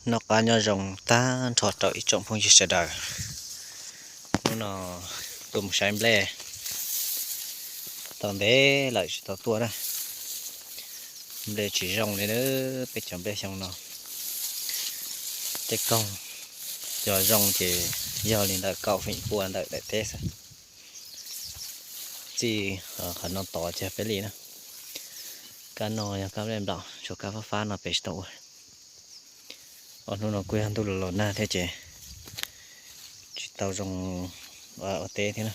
Noj qab nyob zoo tag nrho rau ib tsoom phooj ywg sawv daws. Hnub no tuaj mus saib nplej tau ntev lawm tsis tau tuaj na. Nplej tsis zoo li na, peb cov nplej xyoo no tej koog cov zoo ces yog li ntawm kaum feem pua ntawm daim teb xwb. Txij qhov no tod ces peb li na. Kab no yog kab nplej nplaum, tshuav kab fab fab no pem tsis tau ua. Ob hnub no kuj yog ntuj los los nag thiab ces tsis tau zoo ua teb thiab na.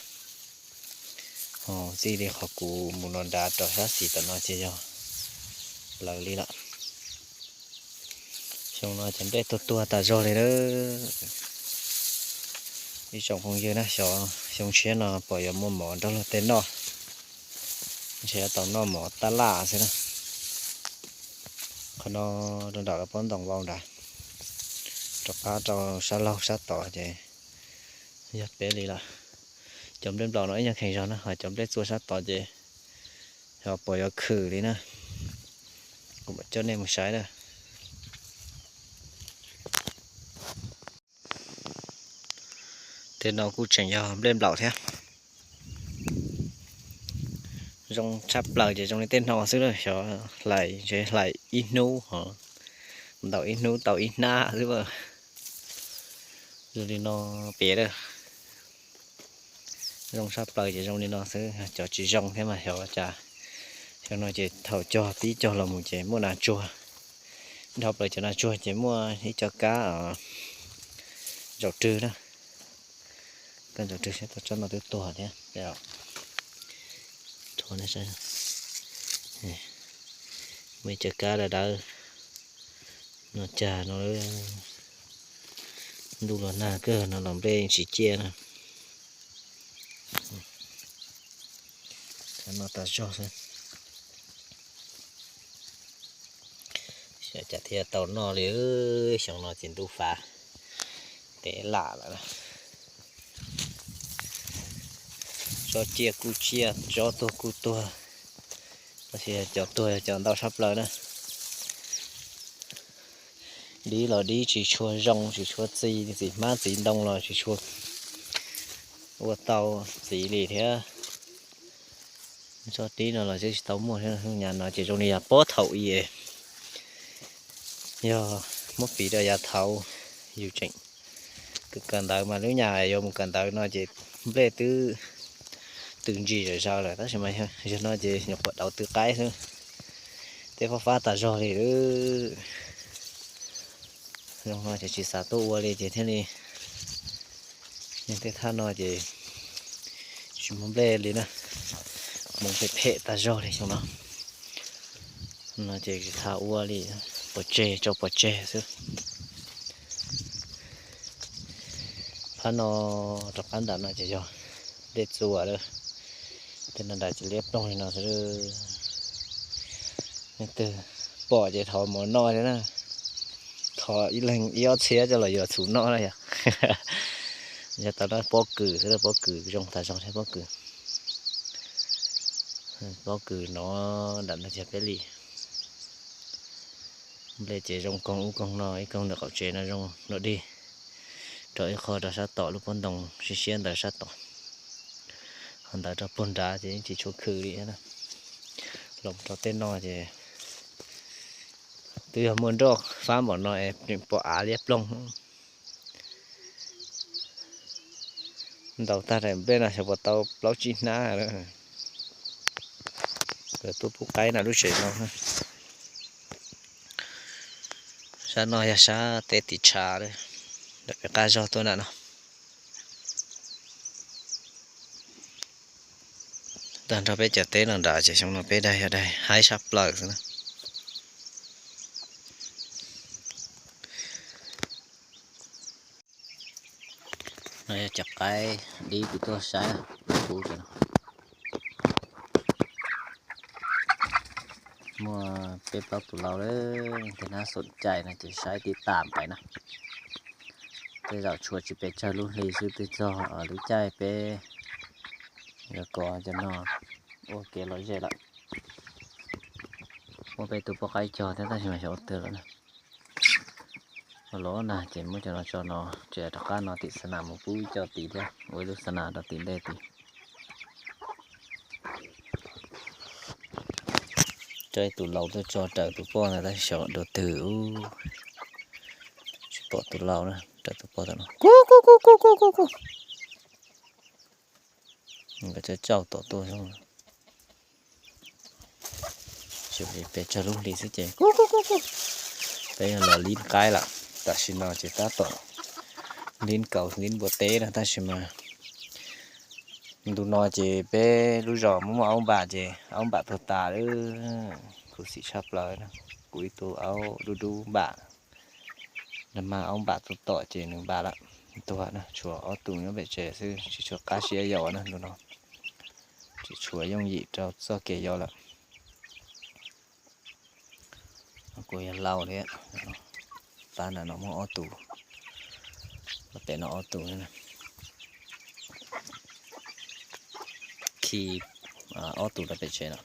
Ho txij li qhov kuv mus no nrad rau sab xis tom no ces yog lawv li lawm. Xyoo no ces nplej tuag tuag tas zog li lawm. Ib tsoom phooj ywg na, xyov xyoo tshiab no puas yuav muaj mov nrog luag tej noj, ntshe yuav tau noj mov tab laj xwb na. Qhov no rau nram lawv pob ntoos vau nrad, rov qab rau sab laug sab tod ces yog peb li lawm. Cov nplej nplaum no ib nyuag kheev zog na, ho cov nplej txua sab tod ces xyov puas yuav khwm li na. Kuv mam coj nej mus saib na. Tej no kuj tseem yog nplej nplaum thiab. Zoo tshaj plaws ces zoo li tej no xwb na, xyov hlais ntshe hlais ib hnub ho ntaus ib hnub tau ib hnab xwb. Zoo li no pem lawm. Zoo tshaj plaws ces zoo li no xwb, cov tsis zoo thiab mas xyov cas. Xyoo no ces thaum cog tib cog los mus ces muaj nas tsuag, dhau plaws cov nas tsuag ces muaj ib co kab zaum rwg na. Kab zaum rwg saib tau tsob no twb tuag thiab. Muaj ib co kab dawb dawb no cas no, ntuj los nag kawg no los nplej tsis ciaj na. Cov no tas zog xwb. Xyov cas thiaj tau noj li, xyoo no ces ntuj fav, tev lam lawm. Tsob ciaj kuj ciaj, tsob tuag kuj tuag, tab sis cov tuag yog cov ntau tshaj plaws na. Dib los dib tsis tshua zoo, tsis tshua txi, txiv hmab txiv ntoo los tsis tshua ua tau txiv li thiab. Tsob dib no los twb tsis tau muaj thiab, lub nyam no ces zoo li yav pob thaum i, yog muab piv rau yav thaud yus tseem kawm ntawv mas lub nyam yuav mus kawm ntawv no ces nplej twb tws ntsis zom zaws lawm, tab sis mas yog no ces nyuam qhuav dauv tw qaib xwb. Tej fab fab tas zog li. Zoo no ces tsis xav tuaj ua li ces thiaj li, tej thaj no ces tsis muaj nplej li na. Hmoov phem phem tas zog li xyoo no. No ces tsis xav ua li, pov tseg tso pov tseg xwb. Phab no rov qab nram no ces yog dej txua lawm. Tej no nram ces liab ploog li no xwb. Leej twg pom ces thov mov noj thiab na. Thov ib leeg ib ob txhiab coj los yuav txhuv noj na yog. Yog tau na, pob kws xwb, pob kws zoo tas zog thiab pob kws. Pob kws no nram no ces peb li. Nplej ces zoo koog ub koog no, ib koog ntawm qaum tsev no zoo dog dig, rau ib qho rau sab tom lub pob ntoo siab siab ntawd sab tom. Ho ntawd rau puag nrad ces yeej tsis tshua khwm li na. Los rau tej no ces twb yog muaj nroj fab npaum no es pom av liab ploog. Ntaus tag daim nplej no xyov puas tau plaub tsib hnab lawm. Lawv tuaj pub qaib nram lub tsev no. Sab no yog sab teb tim tshav lawm, ntawm peb qab zog tuaj nram no. Tag nrho peb cov teb no nrad ces xyoo no peb daig yog daig haib sab plaws xwb na. No yog cov qaib dib kuv tuaj saib, kuv muaj peb plaub tus laus lawm, tej nab xoom cai no ces saib tib tam pais na. Tej zaum tshuav tsis pes tsawg lub hli xwb twb txog lub caij peb yuav kov cov no ua kev lom zem lawm. Muaj peb tus poj qaib cog thiab tab sis mas xyov ua twg lawm na. Los na ces muab cov no tso no, ces rov qab no tim xa nas mus pub ib co tid thiab, ua ib lub xa nas rau tim ntej tid. Coj ib tug lau tuaj tso raws tus poj ntawd tab sis xyov dua twg ub. Tsis pom tus lau na, raws tus poj ntawd no. Kuj kuj kuj kuj kuj kuj kuj. Nkawd coj cauj tom tuaj xwb. Peb tsawg lub hli xwb ces kuj kuj kuj kuj. Peb yog los lib qaib lawm, tam sim no ces tab tom lib kaus lib npua teb na tab sis mas ntu no ces peb lub zos muaj muaj aub npam ces aub npam tuag tas lawm. Khuv xim tshaj plaws na, kuv ib tug aub dub dub npam, nag hmo aub npam tuaj tom ces nws npam lawm, tuag na, tshuav ob tug nyob pem tsev xwb, tsis tshuav qab siab yos na ntu no, tsis tshuav yooj yim rau txoj kev yos lawm. Kuj yog lau thiab, pab nram no muaj ob tug, pem no ob tug, khi ob tug rau pem tsev no,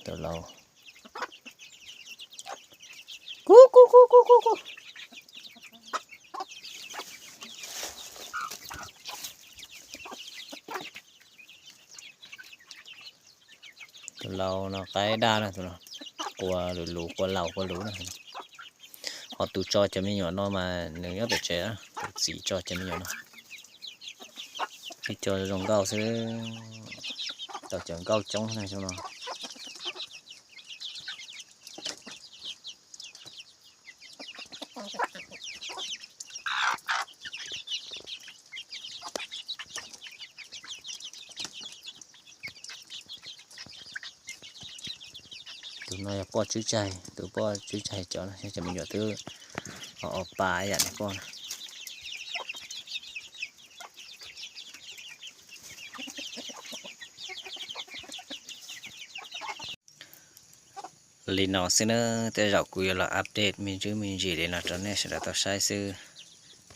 tus lau. Kuj kuj kuj kuj kuj kuj. Tus lau no qaib daj na, tus no qua lus lus, qua laus qua lus na. Ho tus tso cov me nyuam no mas nws nyob pem tsev, tus txiv tso cov me nyuam no. Ib co zoo nkauj xwb, tau cov nkauj coob na xyoo no. Tus no yog poj tswb tsaig, tus poj tswb tsaig cov no, cov me nyuam twb o o pa ib yam li poj na. Li no xwb na, tej zaum kuv yuav los update me ntsis me ntsis li no rau nej sawv daws tau saib xwb.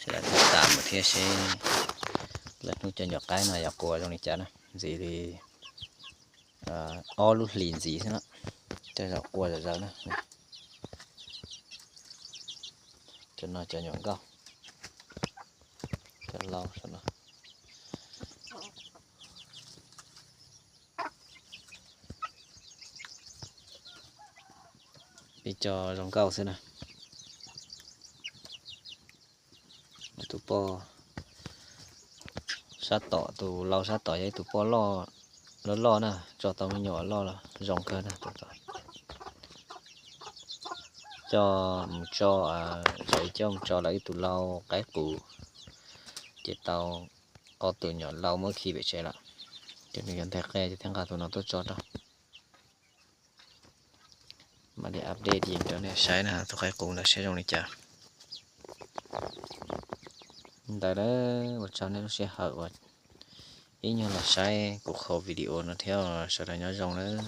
Sawv daws tau tas mus thiab seb lwm hnub cov nyuam qaib no yuav qua zoo li cas na. Ntxiv li ob lub hlis ntxiv xwb na, tej zaum qua zom zaws na. Cov no cov nyuam nkauj, cov lau saum no. Ib co zoo nkauj xwb na. Tus poj sab tom, tus lau sab tom yog ib tus poj loj loj na, tso tau me nyuam loj los zoo kawg na. Coj mus tso, zov coj mus tso lawv ib tug lau qaib qus, ces tau ob tug nyuam lau muab khi pem tsev lawm. Ces nws yuav nteg qe ces thiaj nqa tus no tuaj tso rau. Mam li update yees rau nej saib na, tus qaib qus ntawd saib zoo li cas. Ntawd ua tsaug nej lub sij hawm uas ib nyuag los saib kuv qhov video no thiab, sawv daws nyob zoo nawb.